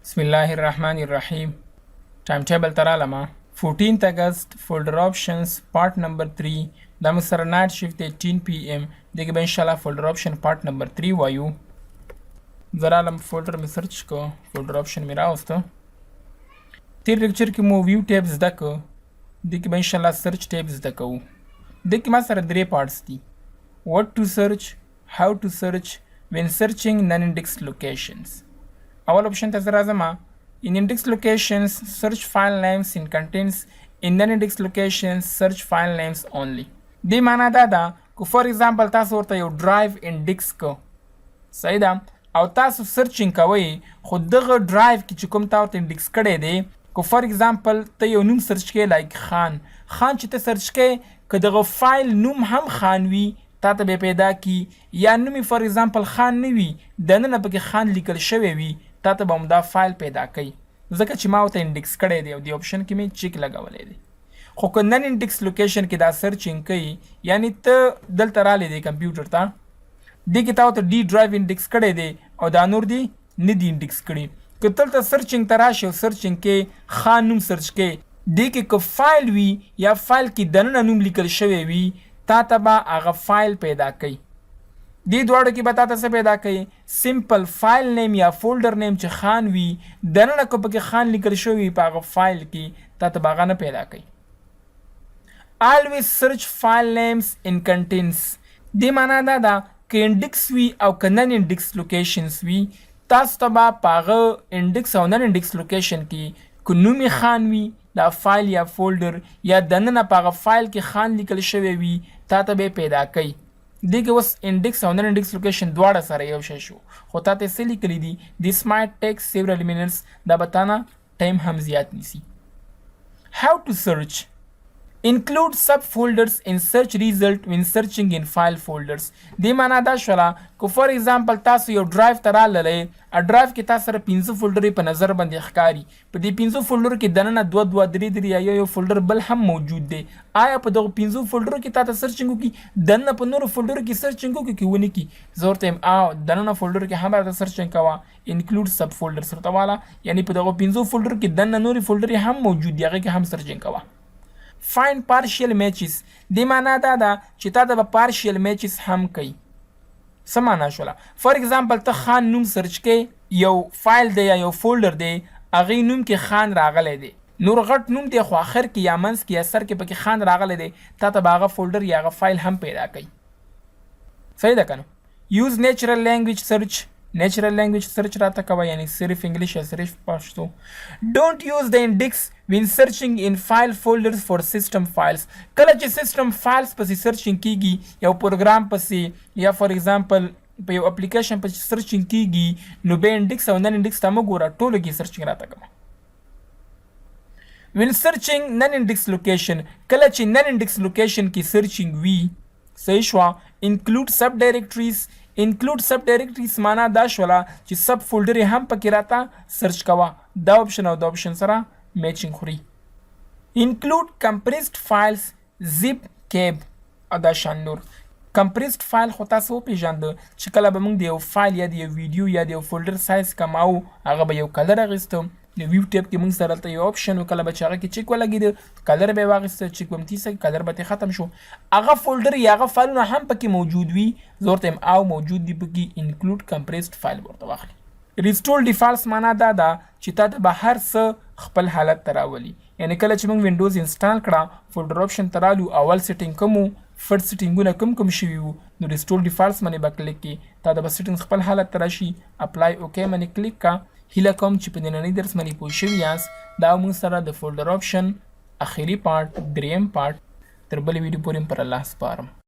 بسم الله الرحمن الرحیم. ټایم ټیبل ته رالم. 14 اگست، folder options part number 3. دا موږ سره night shift دی، 10 PM. دې کې به انشاءالله folder option part number 3 وایو. زه رالم، folder مې search کو، folder option مې راوسته. تیر لیکچر کې مو view tab زده کو، دې کې به انشاءالله search tab زده کوو. دې کې ما سره درې parts دي: what to search، how to search، when searching non-indexed locations. اول option ته زه راځم. In indexed locations، search file names and contents. In non-indexed locations، search file names only. دې معنا دا ده، که for example تاسو ورته یو drive index کو، صحیح ده، او تاسو searching کوئ، خو دغه ډرایو کې چې کوم تا ورته index کړی دی، که for example ته یو نوم search کې، like خان، خان چې ته search کې، که دغه فایل نوم هم خان وي، تا ته به پیدا کی، یا نوم for example خان نه وي، دننه پکې خان لیکل شوی وي، تا ته به هم دا فایل پیدا کوي، ځکه چې ما ورته index کړی دی او دی option کې مې check لګولی دی. خو که non index location کې دا searching کوي، یعنی ته دلته رالې دی کمپیوټر ته، دې کې تا ورته D drive index کړی دی او دا نور دی نه دی index کړي، که دلته searching ته راشي او searching کې خان نوم search کې، دې کې که فایل وي یا فایل کې دننه نوم لیکل شوی وي، تا ته به هغه فایل پیدا کوي. دې دواړو کې به تا ته څه پیدا کوي؟ Simple file name یا folder name چې خان وي، دننه که پکې خان لیکل شوی وي په هغه فایل کې، تا ته به هغه نه پیدا کوي. Always search file names and contents. دې معنا دا ده، که index وي او که non index locations وي، تاسو ته به په هغه index او non index location کې که نوم یې خان وي دا فایل یا folder، یا دننه په هغه فایل کې خان لیکل شوی وي، تا ته به پیدا کوي. دې کې اوس index او non index location دواړه سره یو شی شو، خو تا ته څه لیکلي دي؟ This might take several minutes. دا به تا نه time هم زیات نیسي. How to search: Include subfolders in search result when searching in file folders. دې معنا دا شوله، که for example تاسو یو ډرایو ته راللئ، ډرایو کې تاسو سره پنځه folder په نظر باندې ښکاري. په دې پنځه folder کې دننه دوه دوه، درې درې یا یو یو folder بل هم موجود دی. آیا په دغو پنځو folder کې تا ته searching وکړي، دننه په نورو folder کې searching وکړي که ونه کړي؟ زه ورته یم دننه folder کې هم راته searching کوه. Include sub folders ورته واله، یعنی په دغو پنځو folder کې دننه نورې folder هم موجود دي، هغې کې هم searching کوه. Find partial matches. دې معنا دا ده چې تا ته به partial matches هم کوي. څه معنا شوله؟ For example ته خان نوم search کې، یو فایل دی یا یو folder دی، هغې نوم کې خان راغلی دی، نور غټ نوم دی، خو آخر کې یا منځ کې یا سر کې پکې خان راغلی دی، تا ته به هغه folder یا هغه فایل هم پیدا کوي. صحیح ده کنه؟ Use natural language search. Natural language search راته کوه، یعنی صرف English یا صرف پښتو. Don't use the index when searching in file folders for system files. کله چې system files پسې searching کیږي، یو پروګرام پسې یا for example په یو اپلیکیشن پسې searching کیږي، نو به index او non index ته مه ګوره، ټولو کې searching راته کوه. When searching non index location، کله چې non index location کې searching وي، صحیح شوه، include sub directories. Include sub directories معنا دا شوله چې sub folder هم پکې راته search کوه. دا option او دا option سره matching خوري. Include compressed files، zip، cab او دا شان نور. Compressed file خو تاسو وپیژاند چې کله به موږ د یو فایل یا د یو ویډیو یا د یو folder size کماو، هغه به یو color اخیستو. نو view tab کې موږ سره دلته یو option و، کله به چې هغه کې check ولګېده، color به یې واخیسته، check به هم تیسه، color به ترې ختم شو. هغه folder یا هغه فایلونه هم پکې موجود وي، زه ورته یم او موجود دي پکې، include compressed file ورته واخلي. Restore defaults معنا دا ده چې تا ته به هر څه خپل حالت ته راولي، یعنی کله چې موږ Windows install کړه، folder option ته رالو، اول setting کوم، first setting ونه کوم کوم شوي وو، نو restore defaults باندې به کلیک کی، تا ته به setting خپل حالت ته راشي. Apply، okay باندې کلیک کا. هیله کوم چې په نننۍ درس باندې پوه شوي یاست. دا موږ سره د folder option اخیری part، دریم part. تر بلې ویډیو پورې پر الله سپارم.